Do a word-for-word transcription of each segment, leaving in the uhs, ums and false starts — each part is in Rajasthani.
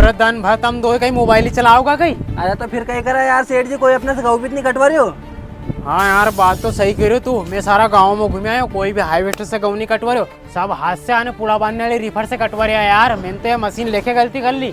तो दन भर तम दो कई मोबाइल ही चलाओगा कई? अरे तो फिर कई करा यार सेठ जी, कोई अपने से गऊं भी तो नी कटवा रियो। हाँ यार, बात तो सही कई रियो तू। मैं सारा गाँव में घूमी आयो, कोई भी harvester से गऊं नी कटवा रियो। सब हाथ से अने पूड़ा बांधने वाली reaper से कटवा रिया यार। मैंने तो ये मशीन लेके गलती कर ली।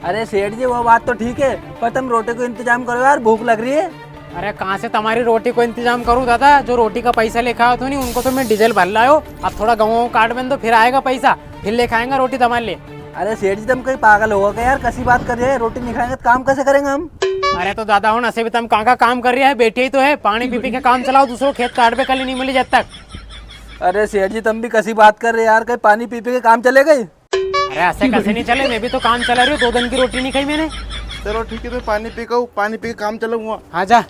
अरे सेठ जी, वो बात तो ठीक है, पर तम रोटी को इंतजाम करो यार, भूख लग री है। अरे कहाँ से तमारी रोटी को इंतजाम करूँ दादा, जो रोटी का पैसा लेके आयो थो नी, उनको तो मैं डीजल भर लायो। अब थोड़ा गऊं काट बन दो, फिर आएगा पैसा, फिर लेके आएंगा रोटी तमारे लिए। अरे सेठ जी, तम कई पागल हो गया यार, कसी बात कर रिया है, रोटी नी खाएंगा तो काम कसे करेंगा हम? अरे तो दादा हुण, असे भी तम कहाँ का काम कर रिया है, बैठे ही तो है, पानी पी पी के काम चलाओ, दूसरो खेत काटबे कल नी मिली जब तक। अरे सेठ जी, तम भी कसी बात कर रिया है यार, कई पानी पी पी के काम चले कई? अरे असे कसे नी चले, मैं भी तो काम चला रियो हूँ, दो दन की रोटी नी खाई मैंने। चलो ठीक है, तो पानी पी के आऊँ, पानी पी के काम चलाऊंगा। हाँ जा।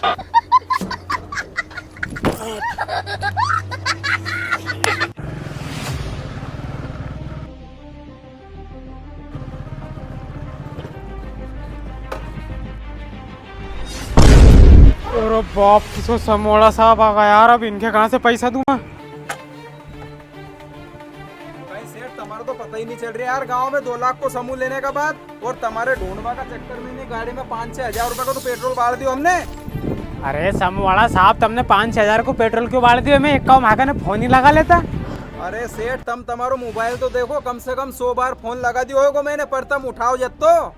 अरे बाप, किसो समूह वाला साहब आ गया यार, अब इनके कहाँ से पैसा दूंगा? भाई सेठ, तमारो तो पता ही नी चल रियो यार, गांव में दो लाख को समूह लेने का बाद और तमारे ढूंढवा का चक्कर में इनी गाड़ी में पाँच छह हजार रुपए को तो पेट्रोल बाल दियो हमने। अरे समूह वाला साहब, तमने पाँच छह हजार को पेट्रोल क्यों बाल दियो? मैं एक काम हाका ने फोन ही लगा लेता। अरे सेठ, तम तमारो मोबाइल तो देखो, कम से कम सौ बार फोन लगा दियो होगो मैंने, पर तम उठाओ जब तो।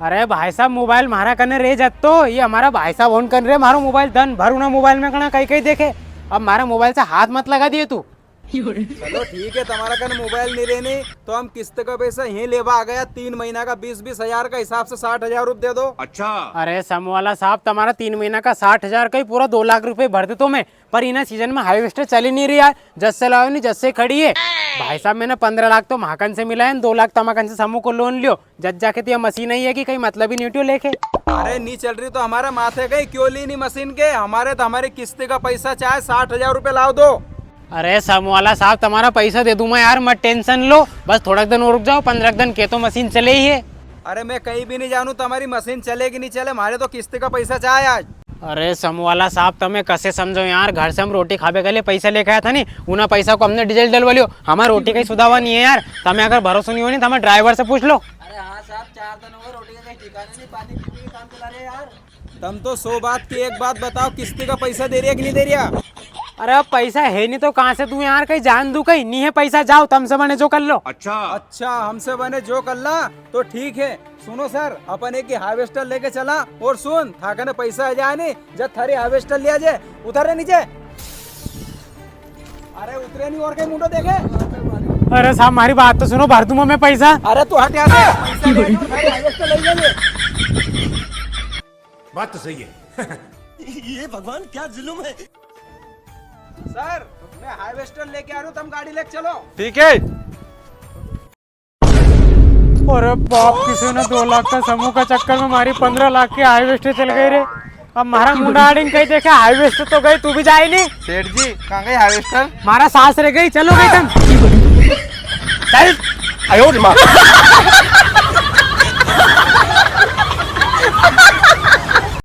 अरे भाई साहब, मोबाइल म्हारा कने रे जब तो, ये हमारा भाई साहब होन कने रे म्हारो मोबाइल, दन भर उना मोबाइल में कणा कई कई देखे। अब म्हारा मोबाइल से हाथ मत लगा दिए तू। चलो ठीक है, तमारा कने मोबाइल नी रेने तो हम किस्त का पैसा यहीं लेवा आ गया, तीन महीना का बीस बीस हजार का हिसाब से साठ हजार रुपये दे दो। अच्छा। अरे समूह वाला साहब, तमारा तीन महीना का साठ हजार का ही पूरा दो लाख रुपए भर देतो मैं, पर इना सीजन में harvester चली नी री यार, जद से लायो नी जद से खड़ी है। भाई साहब, मैंने पन्द्रह लाख तो म्हाकन से मिला है, दो लाख तमाकन से समूह को लोन लियो, जद जाके तो या मशीन आई है कि कई मतलब ही नी उठ्यो लेके। अरे नी चल री तो हमारे माथे गई, क्यों ली नी मशीन के? हमारे तो हमारी किस्ती का पैसा चाहे साठ हजार रुपये लाओ दो। अरे समूह वाला साहब, तमारा पैसा दे दूं मैं यार, मत tension लो, बस थोड़ा दिन और रुक जाओ, पन्द्रह दिन के तो मशीन चले ही है। अरे मैं कई भी नी जानू, तमारी मशीन चले कि नी चले, म्हारे तो किस्ती का पैसा चाहे आज। अरे समूह वाला साहब, तमे कसे समझो यार, घर से हम रोटी खाबे के लिए पैसा लेके आया था नी, उना पैसा को हमने डीजल डलवा लियो, हमारी रोटी कई सुधावा नी है यार। तमे अगर भरोसो नी हो नी, तमे ड्राइवर से पूछ लो। अरे हाँ साहब, चार दिन हो गए, रोटी का कई ठिकाना नी, पानी पीने के काम चला रहे यार। तम तो सौ बात की एक बात बताओ, किस्ती का पैसा दे रिया कि नी दे रिया? अरे अब पैसा है नी तो कहाँ से दूं यार, कई जान दूं कई? नी है पैसा, जाओ तमसे बने जो कर लो। अच्छा। अच्छा, हमसे बने जो कर ला तो ठीक है। सुनो सर, अपन एक ही harvester लेके चला, और सुन, थाकने पैसा आ जाए नी, जब थारी harvester लिया जे, उतर रे नीचे। अरे उतरे नी और कई मुंडो देखे। अरे साहब, म्हारी बात तो सुनो, भर दूंगा मैं पैसा। अरे तू हट यहाँ से, पैसा ले लो, थारी harvester ले ले। बात तो सही है। ये भगवान, क्या जुल्म है। सर, मैं harvester लेके आ रहा हूँ, तम गाड़ी लेके चलो। ठीक है। अरे बाप, किसी ने दो लाख का समूह का चक्कर में म्हारी पन्द्रह लाख की harvester चल गई रे। अब म्हारा मुंडा आड़ी कई देखे, harvester तो गई, तू भी जाए नी। सेठ जी, कहाँ गई harvester? म्हारा सास रह गई, चलो गई तम। चल। आयो रे माँ।